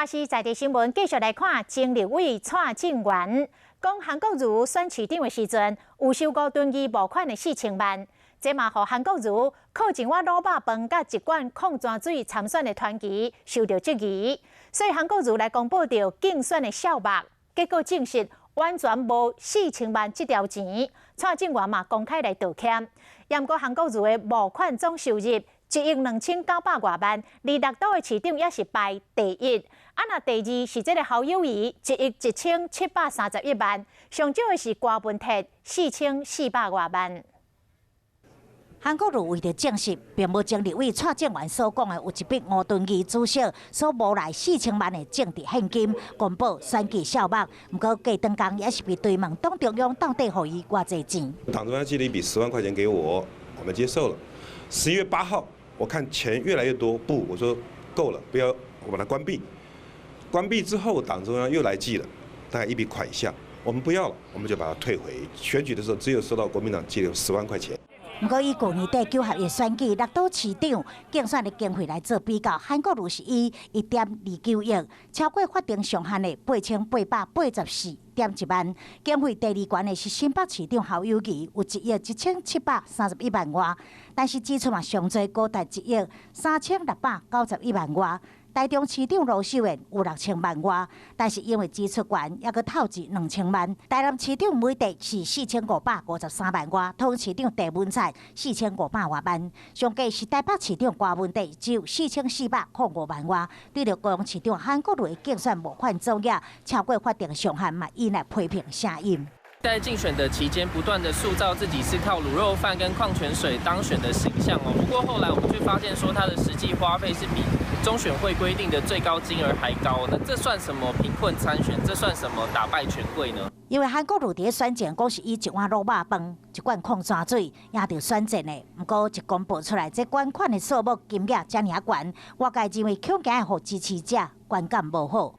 華視在地新聞繼續來看，前立委蔡正元講韓國瑜選市長的時陣，有收吳敦義募款的4000萬，這嘛予韓國瑜靠一碗滷肉飯佮一罐礦泉水參選的傳奇受著質疑，所以韓國瑜來公布著競選的數目，結果證實完全無四千萬這條錢。蔡正元嘛公開來道歉，毋過韓國瑜的募款總收入1億2900外萬，佇綠島的市長也是排第一。啊，若第二是這个侯友宜，1億1731萬，上少的是柯文哲4400外萬。韓國瑜為著證實，並無前立委蔡正元所講的有一筆吳敦義主席所募來四千萬的政治獻金，公布選舉數目。毋過隔兩工也是被追問黨中央到底予伊偌濟錢。黨中央寄了一筆10萬塊錢給我，我們接受了。11月8號，我看錢越來越多，不，我說夠了，不要，我把它關閉。關閉之後，黨中央又來寄了，大概一筆款項，我們不要了，我們就把它退回。選舉的時候，只有收到國民黨寄了十萬塊錢。毋過以舊年底九合一選舉，綠島市長競選的經費來做比較，韓國瑜是以1.29億，超過法定上限的8884.1萬。經費第二懸的是新北市長侯友宜，有1億1731萬外，但是支出嘛上濟，高達1億3691萬外。台中市長盧秀燕有6000萬外，但是因為支出懸，猶閣透支2000萬。台南市長梅德是4553萬外，桃園市長鄭文燦4500外萬，上低是台北市長柯文哲只有4405萬外。對著高雄市長韓國瑜的競選募款總額超過法定上限，嘛引來批評聲音。在競選的期間，不斷的塑造自己是靠滷肉飯跟礦泉水當選的形象哦。不過後來我們卻發現說，他的實際花費是比中選會規定的最高金額還高。那這算什麼貧困參選？這算什麼打敗權貴呢？因為韓國瑜佇選前講是以一碗滷肉飯、一罐礦泉水贏著選戰的，毋過一公布出來，這捐款的數目金額遮爾懸，外界認為恐驚會予支持者觀感無好。